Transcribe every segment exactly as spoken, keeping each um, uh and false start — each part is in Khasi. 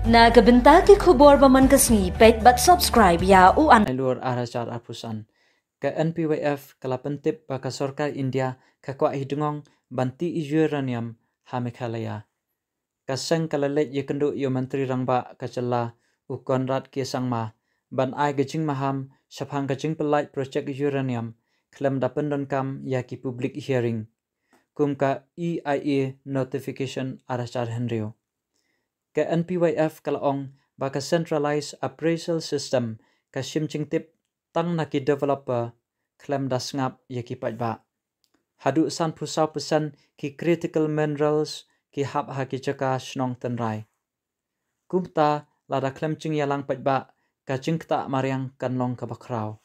Na ka bynta ki khubor ba man ka sngi, peit bad subscribe ïa u an. Nailur ar hajar arphew san. Ka N P Y F ka la pyntip ba ka sorkar India ka kwah hi dngong ban tih uranium ha Meghalaya. Ka seng ka la leit ïakynduh ïa u Myntri Rangbah ka jylla u Conrad K Sangma ban ai ka jingmaham shaphang ka jingpyllait project uranium khlem da pyndonkam ïa ki public hearing kum ka E I A notification ar hajar hynriew. Ka N P Y F ka la ong ba ka centralized appraisal system ka shim jingtip tang na ki developer khlem da sngap ïa ki paidbah. Haduh sanphew saw percent ki critical minerals ki hap ha ki jaka shnong tynrai. Kumta lada khlem jingïalang paidbah, ka jingktah mariang kan long kaba khraw.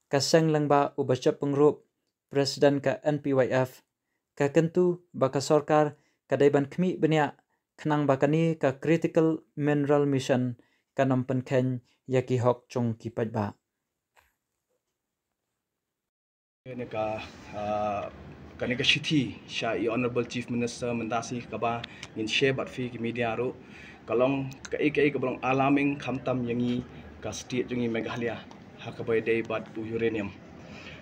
Ka seng lyngba u Bishop Pyngrope, President ka N P Y F, ka kyntu ba ka sorkar ka dei ban khmih bniah khnang ba kane ka Critical Mineral Mission kan ym pynkheiñ ïa ki hok jong ki paidbah. Kane ka, ah, kane ka shithi sha i Honorable Chief Minister mynta shi kaba ngin share bad phi ki media ruh, ka long kaei kaei kaba long alarming khamtam ïa ngi ka state jong ngi Meghalaya ha kaba ïadei bad u uranium.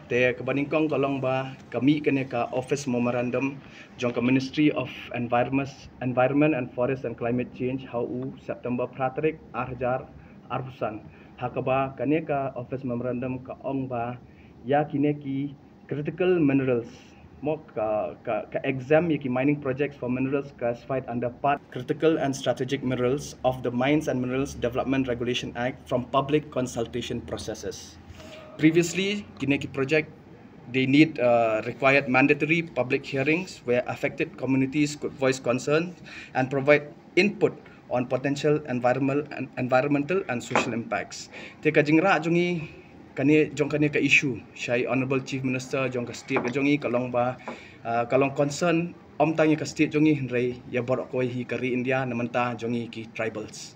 Te kaba nyngkong ka long ba ka mih kane ka office memorandum jong ka Ministry of Environment, Environment and Forest and Climate Change ha u September phra tarik ar hajar arphew san. Ha kaba kane ka office memorandum ka ong ba ïa kine ki critical minerals, mo, ka, ka, ka exempt ïa ki mining projects for minerals classified under Part Critical and Strategic Minerals of the Mines and Minerals Development Regulation Act from public consultation processes. Previously, kine ki project, they need, uh, required mandatory public hearings where affected communities could voice concerns and provide input on potential environmental and, environmental and social impacts. Te ka jingrah jong ngi kane, jong kane ka issue sha i Honorable Chief Minister jong ka state ka jong ngi ka long ba, ah, ka long concern ym tang ïa ka state jong ngi hynrei ïa baroh kawei hi ka ri India na bynta jong ngi ki tribals.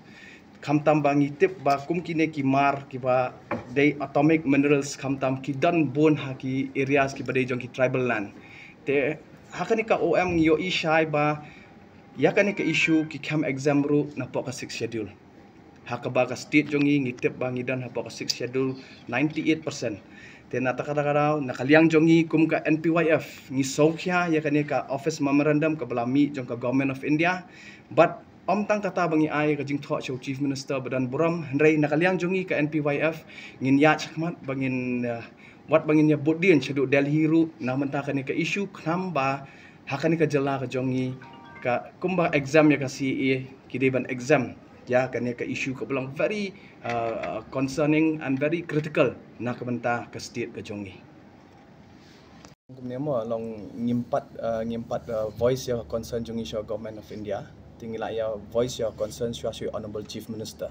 Khamtam ba ngi tip ba kum kine ki mar kiba dei atomic minerals khamtam ki don bun ha ki areas kiba dei jong ki tribal land. Te ha kane ka O M ngi ïohi shai ba ïa kane ka issue ki kham exempt ruh napoh ka Sixth Schedule. Ha kaba ka state jong ngi ngi tip ba ngi don hapoh ka Sixth Schedule ninety-eight percent. Te na kata ka daw, na ka liang jong ngi kum ka N P Y F ngi sngewkhia ïa kane ka office memorandum kaba la mih jong ka Government of India. Bad ym tang kata ba ngi ai ka jingthoh sha u Chief Minister ba don burom, hynrei na ka liang jong ngi ka N P Y F ngin ïaid shakhmat ba ngin, eh, wat ba ngin ïa bud dien shaduh Delhi ruh na bynta kane ka issue khnang ba ha kane ka jylla ka jong ngi ka kumba exempt ïa ka C A A ki dei ban exempt ïa kane ka issue kaba long very, uh, concerning and very critical na ka bynta ka state ka jong ngi. Kumne mo long ngim pat, uh, ngim pat, uh, voice ïa ka concern jong ngi sha Government of India. Te ngi lah ïa voice ïa ka concern sha sha Honorable Chief Minister.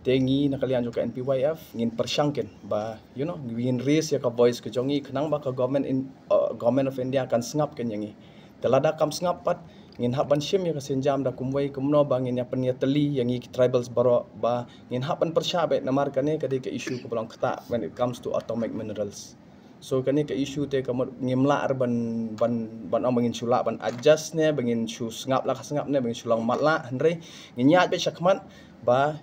Te ngi na ka liang jong ka N P Y F ngin pyrshang keiñ ba, you know, ngin raise ïa ka voice ka jong ngi khnang ba ka government in, uh, Government of India kan sngap keiñ ïa ngi. Te lada kam sngap pat ngin hap ban shim ïa ka sienjam da kumwei kumno ba ngin ïa pynïatylli ïa ngi ki tribals baroh ba ngin hap ban pyrshah beit namar kane ka dei ka issue kaba long ktah when it comes to atomic minerals. So kane ka issue te ka mut ngim lah ruh ban, ban, ban ong ba ngin shu lah ban adjust ne, ba ngin shu sngap la ka sngap ne, ba ngin shu long matlah, hynrei ngin ïaid beit shakhmat ba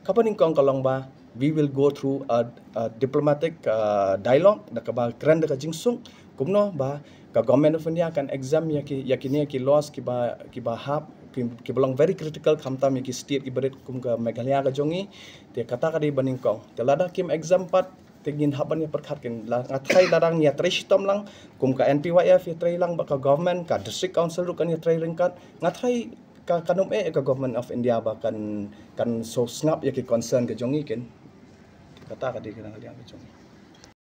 kaba nyngkong ka long ba we will go through a, a diplomatic, uh, dialogue da kaba kren da ka jingsuk kumno ba ka Government of India kan exempt ïa ki, ïa kine ki laws kiba, kiba hap, ki, kiba long very critical khamtam ïa ki state kiba rit kum ka Meghalaya ka jong ngi. Te kata ka dei ba nyngkong. Te lada kim exempt pat te ngin hap ban ïa pyrkhat keiñ. La nga tharai lada ngi ïa trei shitom lang kum ka N P Y F ïa trei lang bad ka government, ka district council ruh kan ïa trei ryngkat. Nga tharai ka, kan ym eh ka Government of India ba kan, kan shu sngap ïa ki concern ka jong ngi keiñ. Kata ka dei ka nang liang ka jong ngi.